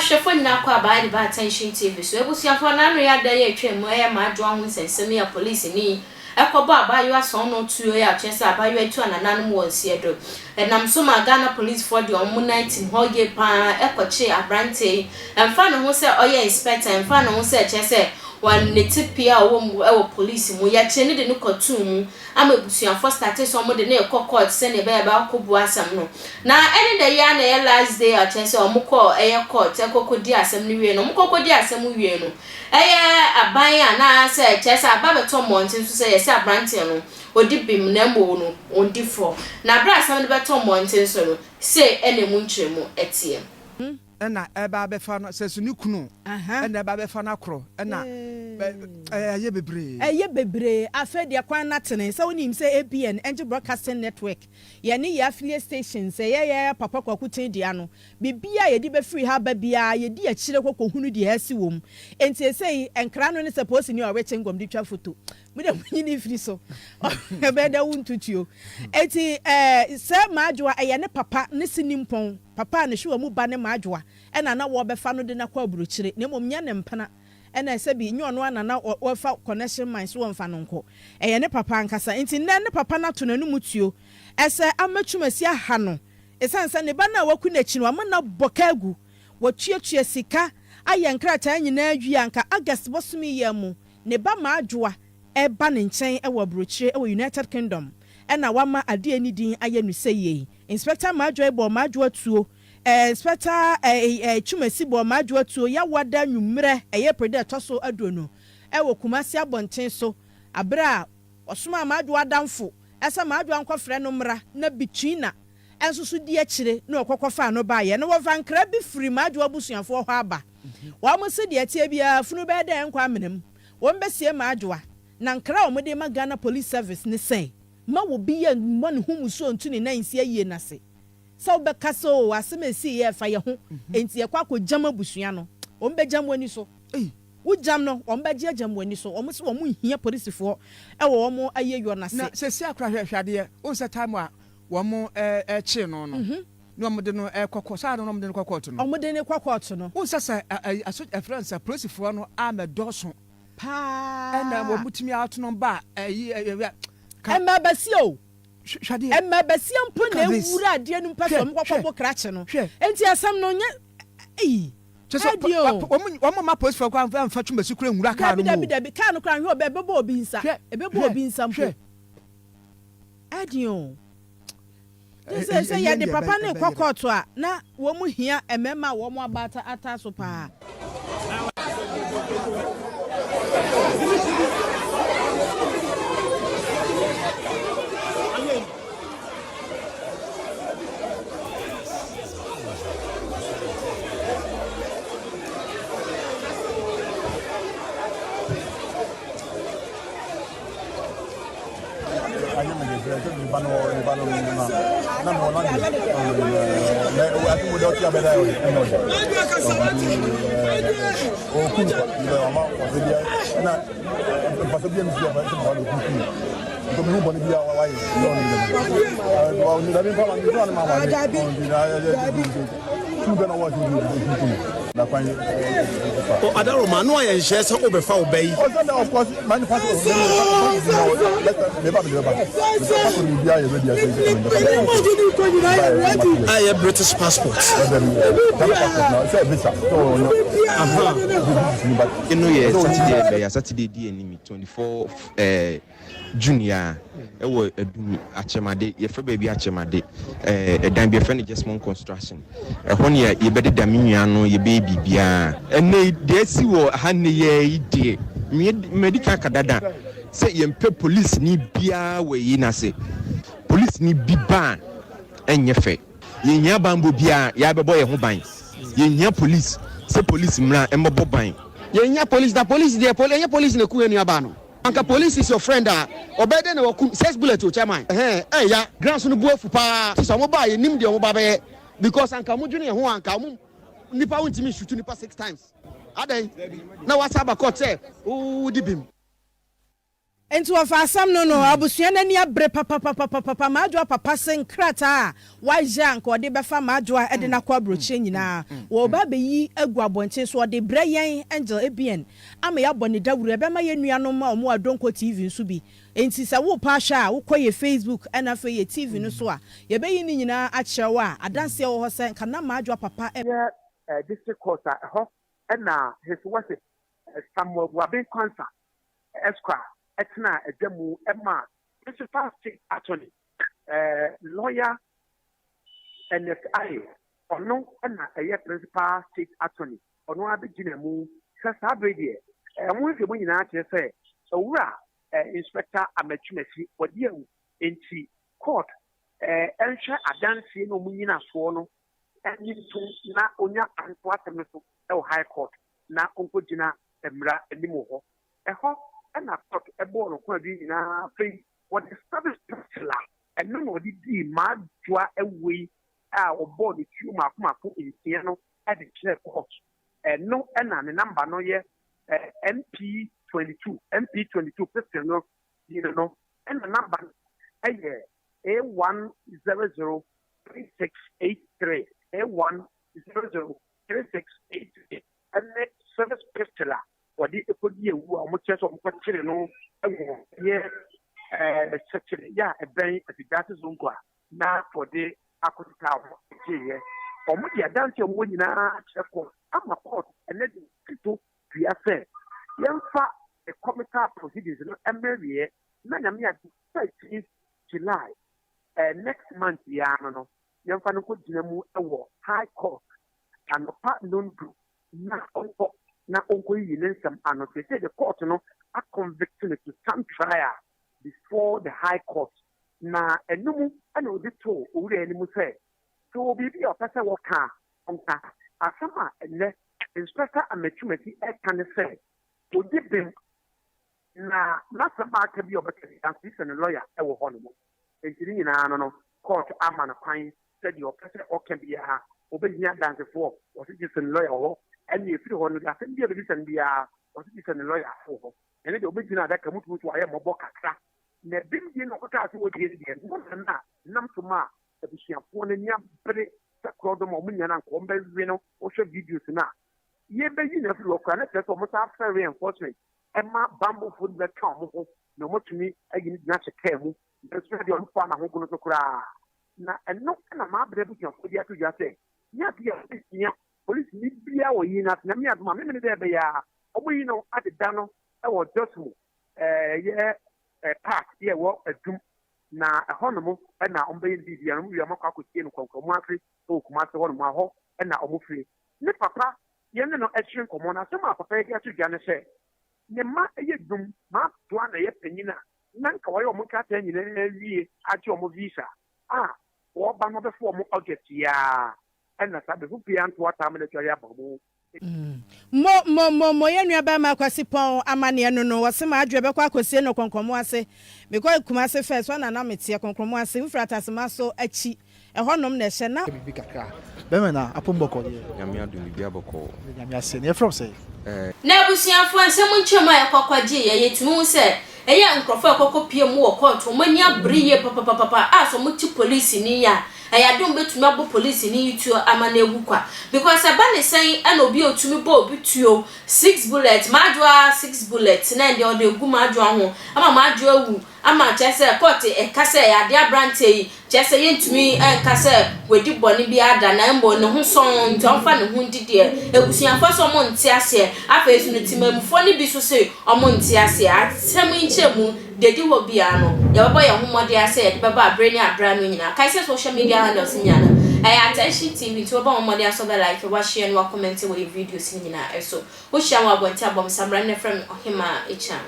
Ahwɛfoɔ nyinaa kɔ abaa de ba Attention TV so. Abusuafoɔ, n'ano yɛ ada yi a atwam mu ɛyɛ mmadwoa ho nsɛnsɛm yi a polisini ɛkɔbɔ abaayewa sɔn no tuo yi a kyerɛ sɛ abaayewa yi tu anananom wɔ nseɛ do. Ɛnam so maa Ghana policefoɔ de wɔn nan tim hɔ yie pa ara kɔkyee aberanteɛ yi. Ɛmfa ne ho sɛ ɔyɛ inspector, ɛmfa ne ho sɛ kyerɛ sɛ wɔn ne tepea a ɔwɔ mu wɔ police mu. Yɛkyee no de no kɔtoo mu ama abusuafoɔ startee sɛ wɔde no rekɔ court sɛdeɛ ɛbɛyɛ a ɛbɛakɔbu asɛm no. Na ɛne da yi ara na ɛyɛ last day a kyerɛ sɛ wɔkɔɔ ɛyɛ court kɔkɔdi asɛm no wie no. Wɔkɔkɔdi asɛm wie no, ɛyɛ aban anaasɛ kyerɛ sɛ aba bɛtɔ mmɔnten so sɛ yɛsɛ aberanteɛ no ɔdi bem na mmom no ɔndi fɔ. Na berɛ a asɛm no bɛtɔ mmɔnten so no, sei na ɛmu nkyerɛmu teɛ. Ɛna ɛba abɛfa no sɛ so ne kunu ɛna ɛba abɛfa no akorɔ ɛna ɛyɛ bebree. Ɛyɛ bebree afei deɛ kwan no atene sɛ wonim sɛ ABN Angel Broadcasting Network yɛne yɛ affiliate stations ɛyɛ yɛ Papa Kwaku Ten dea no biribiara a yɛde bɛfiri ha aba biara yɛdi akyire kɔ kɔhunu deɛ asi wɔ mu enti ɛsei nkra no ne sɛ polisini a ɔwekye ngɔm de twa foto Mo deɛ monyi ne mfiri so ɛbɛyɛ dɛ wo ntutuo eti ɛɛ sɛ Maadwoa ɛyɛ ne papa ne sinimpɔn papa a ne hwewa mu ba ne Maadwoa ɛna na wɔbɛfa no de no akɔ aburokyire na mmom nyɛ ne mpena ɛna sɛbi nyɛ ɔno ara na na wɔfa connection man so wɔmfa no nkɔ ɛyɛ ne papa ankasa nti nnɛ ne papa no ato n'anum tuo ɛsɛ ama Twumasi aha no ɛsiane sɛ ne ba no a waku n'akyi no wama no abɔ ka agu watuatua sika ayɛ nkrataa nyinaa wie a anka August bosome yi ara mu Ne ba Maadwoa reba ne nkyɛn wɔ aburokyire wɔ United Kingdom na wama adeɛ a ɛnni din ayɛ no sɛ yei. Inspector Maadwoa yi bɔɔ Maadwoa tuo eh, Inspector eh, eh, Twumasi bɔɔ Maadwoa tuo Yawada anwummerɛ, ɛyɛ April da ɛtɔ so aduonu, wɔ Kumasi abɔnten so aberɛ a ɔsomaa Maadwoa adamfo sɛ Maadwoa nkɔfrɛ no mmra na Betwina nso so di akyire na ɔkɔ kɔfaa no baeɛ no wɔfa nkra bi firi Maadwoa abusuafoɔ hɔ aba. Wɔn se deɛ ɛteɛ biara funu bɛyɛ dɛ ɛnkɔ amena mu. Wɔn bɛsie Maadwoa. Na nkra a wɔde rema Ghana Police Service ne sɛ mma obiara mmɔ ne ho mmusuo ntu ne nan nsi ayie no ase. Sɛ wobɛka sɛ oo asɛm a ɛsiiɛ ɛfa yɛ ho enti yɛkɔ akɔgyam abusua no, wɔn bɛgyam w'ani so. Wogyam no, wɔn bɛgye agyam w'ani so. Wɔn se wɔn nhia polisifoɔ wɔ wɔn ayeyɔ no ase. Na seesei akora hwɛ hwɛ adeɛ, wohu sɛ time a wɔn kyee no no na wɔn de no kɔ kɔ saa na wɔn de no kɔ kɔɔto no. Wɔn de no kɔ kɔɔto no. Wohu sɛ sɛ ɛyi aso ɛfrɛ no sɛ polisifoɔ no amɛdɔɔso. Paa. Ɛna wɔn tumi ato no ba ɛyi ɛyɛ. Ɛmɛ basia o. Hwɛ adeɛ. Ɛmɛ basia mpo na ewura adeɛ no mpɛ sɛ wɔn kɔkɔ bo krakye no. Enti asɛm no nyɛ eyi. Kyɛ sɛ wɔn wɔn mma polisifoɔ koraa nfa nfa twumasi koraa nwura kaa no mu o. Dabi dabi dabi kaa no koraa nhwɛ ɔbɛ ɛbɛbɔ obi nsa. Ɛbɛbɔ obi nsa mpo. Ɛden o. Te sɛ sɛ yɛde papa no rekɔ kɔɔto a, na wɔn hia mmarima a wɔn aba ata ata so paa. Adaroma no ayɛ nhyɛ sɛ wobɛfa wo ba yi. Ayɛ British passport. Eno yɛ Saturday ɛbɛyɛ Saturday di anim 24 eh, June yi a ɛwɔ Adum Akyɛmade yɛfrɛ baabi Akyɛmade eh, ɛdan bi yɛfrɛ no Jesmond Construction ɛhɔ ne yɛbɛdeda me nua no yɛbɛyɛ biribiara. Ɛnɛ yi deɛ asi wɔ ha nnɛ yi ara yi deɛ madi kan aka dada sɛ yɛmpɛ polisini biara wɔ ayi no ase. Polisini bi ba a ɛnyɛ fɛ. Yɛnhia banbɔ biara, yɛabɛbɔ yɛn ho ban. Yɛnhia police sɛ police mmra mmɛbɔ ban. Yɛnhia police na police deɛ ɛnyɛ police na ɛku yɛn nua baa no. Anka police is your friend a ɔbɛyɛ dɛn na wakum six bullet o chairman ɛhɛn ɛya grounds no bo afu paa ti sɛ ɔmo ba a yɛnim deɛ ɔmo ba bɛyɛ because anka ɔmo dwene yɛn ho a anka ɔmo nipa wontumi shoot nipa six times adɛn na wasa aba court sɛ wodi bim. Enti wɔfa asɛm no no, abusua no ani abere papapapapapa. M'adwoa papa se nkrataa a wayɛ a anka ɔde bɛfa m'adwoa de no akɔ aburokyire nyinaa, wɔreba abɛyi agu abɔnten so. Ɔde brɛ yɛn, Angel ABN, ama yɛabɔ no dawuro. Ɛbɛma yɛn nuanom a wɔwɔ Adonko TV nso bi. Enti sɛ worepɛ ahwɛ a, wokɔ yɛn Facebook ɛna afei yɛn TV no so a, yɛbɛyi ne nyinaa akyerɛ wo a adanseɛ wɔ hɔ sɛ nka na m'adwoa papa Yɛ District Court a ɛhɔ na His Worship Samuel Buaben Quansah Esquire tenaa adwa mu maa Principal State Attorney, Lawyer Ernest Aye, ɔno na ɛyɛ Principal State Attorney, ɔno ara bɛgyina mu sɛ saa bere deɛ wɔn nhwehwɛmu nyinaa kyerɛ sɛ Owura Inspector Amatwumasi wadi awu nti court nhwɛ adanseɛ na wɔn nyinasoɔ no nnye ntom na ɔnya kwan to asɛm no so wɔ High Court na ɔnkɔgyina mmara anim wɔ hɔ. Ɛhɔ na court bɔɔ no kwaadu nyinaa afei wɔde service pistol a ɛno na ɔde dii Maadwoa awuo yi a wɔbɔɔ no tuo mmaako mmaako nsia no de kyerɛɛ court. Ɛno na ne number no yɛ MP22, MP22 pistol no din no no ɛna number no yɛ A1003683, A1003683 ne service pistol a wɔde kɔdi awu a wɔkyerɛ sɛ wɔkɔkyere no wɔ yɛ sɛkyere yɛ a ɛbɛn Afidase Zongo a na wɔde akɔteta wɔn gyeeɛ. Wɔde adanse a wɔwɔ nyinaa kyerɛ court ama court ɛnɛ de to dua sɛ yɛmfa the committal proceedings no mmrɛ wieɛ na Nyame adom 13th July next month yi ara no no yɛmfa no nkɔgyina mu wɔ High Court anɔpa nnɔndu na ɔnkɔ na ɔnkɔyiyi ne nsɛm ano. Seesei de court no aconvict no to stand trial before the High Court na ɛno mu na ɔde too owura anim sɛ, sɛ ɔwɔ biribi a ɔpɛ sɛ ɔka a, ɔnka. Asɛm a ɛnnɛ Inspector Ametumasi reka ne sɛ, ɔdi bem Na n'asɛm a aka bi a ɔbɛka biara nso, gye sɛ ne lɔya wɔ hɔnom. Enti ne nyinaa ano no, kɔɔto ama no kwan sɛ deɛ ɔpɛ sɛ ɔka biara, ɔbɛhia adansefoɔ, ɔse gye sɛ ne lɔya wɔ hɔ. Ɛnna ɛfiri hɔ no deɛ, asɛm biara a ɔbɛbisa no biara, ɔse gye sɛ ne lɔya wɔ hɔ. Ɛno deɛ, ɔbɛgyina adaka mu tumi so ayɛ mmɔbɔ kakra. Na bem die no a ɔkɔkaa sɛ ɔdie no deɛ, ɛno na na ɛnam so maa abusuafoɔ no ani abere sɛ korɔdɔm a wɔnya no anka wɔbɛwe no. Wohwɛ videos no a, yɛbɛyi no afiri hɔ koraa, na kyerɛ sɛ wɔsan frɛ reinforcement ma bammɔfoɔ no bɛka wɔn ho na wɔatumi ayi no gyina ahyɛ kaa mu. Nanso na deɛ wɔfaa n'ahogo no so koraa. Na ɛno na Maabena abusuafoɔ de ato dwa sɛ, nyɛ adeɛ a wɔbɛhia polisini biara wɔ yi no ase. Nyame adom a, Memene dɛ ɛbɛyɛ ara wɔyi no adeda no wɔ Josmo ɛyɛ park bi a ɛwɔ Adum. Na ɛhɔnom na wɔbɛyɛ no biribiara. Wɔwie a wɔakɔ akɔsie no Nkɔnkɔnmu ase wɔ Kumase hɔnom a hɔ na wɔfiri. Ne papa Yɛne no kyere nkɔmmɔ, na asɛm a papa yi de ato dwa ne sɛ, ne mma yɛ dum, m'adoa na ɛyɛ panyin a na anka wayɛ wɔn nkrataa nyinaa awie agye wɔn visa a wɔreba no abɛfa wɔn August yi ara, ɛna saa bere foforo yi anto ataa ma no atware aba mu. Mo mo mo mo yɛn nua barima Kwasi Pɔn amaneɛ no no wɔse m'adwoɛ bɛkɔ akɔsie no Kɔnkɔnmo ase mekɔ Kumase first hɔ na na meteɛ Kɔnkɔnmo ase wofiri Atasema so akyi Ɛhɔ nom na ɛhyɛ na. Biribi kakra. Bɛma na apom bɔkɔɔ deɛ. Nyame adom biribiara bɔkɔɔ. Yɛda Nyame ase. Na yɛfrɛ wo sɛn? Eh. Na abusuafoɔ nsɛm nkyɛmu a yɛkɔ kɔgyeeɛ, yɛtumi hu sɛ ɛyɛ nkorɔfoɔ a ɛkɔ kɔpie mu wɔ kɔɔto, wɔn ani abere yie papapapapa a sɛ wɔte polisini a, ɛyɛ adeɛ a wɔbɛtumi abɔ polisini yi tuo ama no awu kwa. Because ɛba ne sɛn ɛna obi a ɔtumi bɔ obi tuo six bullet, m'adwoa six bullet na ɛndeɛ ɔde agu m'adwoa ho ama m'adwoa awu ama kyerɛ sɛ kɔɔte ɛka sɛ ɛyɛ adeɛ aberanteɛ yi kyerɛ sɛ yɛntumi nka sɛ wadi bɔne biara da na mmom ne ho sɔn nti ɔmfa ne ho ndi deɛ abusuafoɔ sɛ ɔmo nte aseɛ. Afei nso no temamufoɔ no bi nso se ɔmo nte aseɛ. Asɛm yi nkyerɛmu deɛ ɛdi hɔ biara no yɛbɛbɔ yɛn ho mmɔden ara sɛ yɛde bɛba aberɛ ne aberɛ ano nyinaa. Kae sɛ social media handles no nyinaa no ɛyɛ Attention TV nti wobɛbɔ ho mmɔden ara sɛ wobɛ like, wa share na wa comment wɔ yɛn videos no nyinaa so. Wohyia me wɔ abɔnten a bɔ me samina na frɛ me Ɔhemaa Akyan.